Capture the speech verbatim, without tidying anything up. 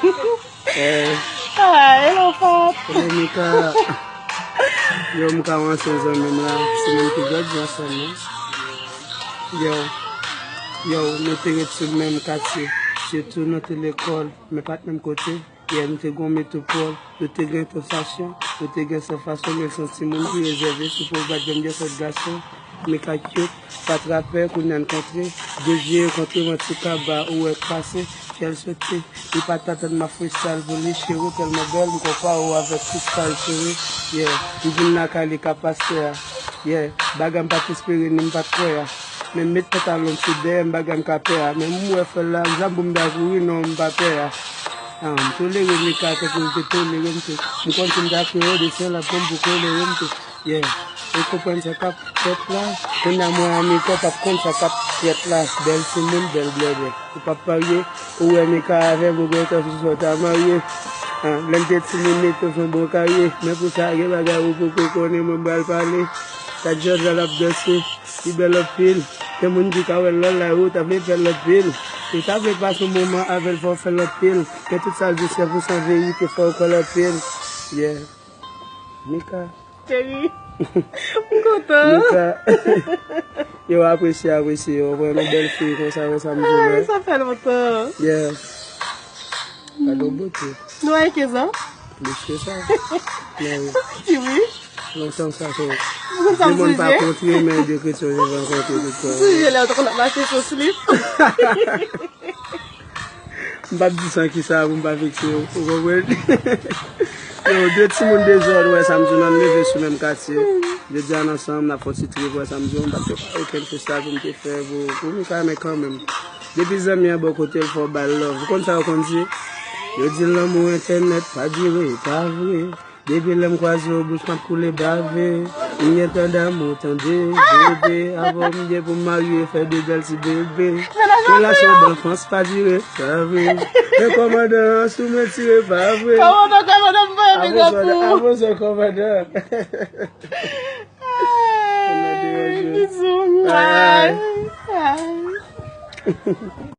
Eh, Ah, hello, Pap. Hello, Mika. Yo, m ka ranse zanmi m la. Se menm ki jòj ansanm, non? Yo, yo, nou te ret sou menm katye. Sitou nou te lekòl, men pa t menm kote. Yè, nou te gon metwopòl. Nou te gen tansasyon. Nou te gen san fason, men san timoun ki rezève. Sou pwovèb, jèm jèsòt gason. Mika cute, pa trapè, kounye a n kontre. De je yo kontre, manti kaba, ou wè k pase, fyèl sote. Li pa t atann m ap freestyle pou li, cheri w tèlman bèl, m konpare w avèk Kristal, cheri. Yeah, m vin lakay li ka pase a. Yeah, bagay m pa t espere ni m pa t kwè a. Men met pantalon m sou dèyè m, bagay m ka pè a. Men m wè fè l la, zam pou m ta kouri, non, m pa pè a. Ah, m tolere Mika tankou l te tolere m tou. M konn si m ta kreye de sèl ap konn pou kolere m tou. Yeah. Ou konprann sa k ap fèt la? Kounye a mwen a Mika, w p ap konn sa k ap fèt la. Bèl timoun, bèl blèdè. Ou p ap parye, ou wè Mika avè m, ou gentan sou sa w ta marye. Ah, lè n te timoun, nou te fè bon karye. Men pou sa, gen bagay ou poko konnen, mwen pral pale. Sa Jòj la l ap danse, li bèl anpil. Gen moun ki ka wè l nan live, ou ta vle fè l anpil. Ou ta vle pase yon moman avè l, fò w fè l anpil. Men tout sa l di, se pou san verite, fò w kwè l anpil. Yeah. Mika. Cheri, m kontan. Mika. Yo, apresye, apresye. Yo, vwè yon bèl fi konsa, konsa, m di, ah, sa fè lontan. Yeah. Gade yon bote. Nou gen kenz an? Plis ke sa. Men wi. Wi. Lontan sa, so. Ou konn sa m sonje? De moun pa kontre, men de kretyon yo rankontre tout tan. M sonje lè w te konn ap mache sou slip. M p ap di san kisa pou m pa vekse w, ou konprann? Yo, de timoun dezòd, ou wè sa m di w, n ap leve sou menm katye. Jodi a n ansanm, n ap fè yon ti trip, ou wè sa m di w, m p ap fè okenn freestyle pou m te fè pou, pou Mika, men kanmenm. Depi zanmi an bò kote l, fò w ba l love. Ou konn sa yo konn di? Yo di lanmou entènèt pa dire, e pa vre. Depi lè m kwaze w, bouch m ap koule bave. M gen tan damou, tande, bebe. Avè w m gen pou m marye, fè de bèl ti bebe. Relasyon danfans pa dire, pa vre. Men kòmandan an sou mwen tire, pa vre. Kòmandan, kòmandan, m voye big up pou ou. Apre sa, kòmandan. Ay, bizou. Ay. Ay.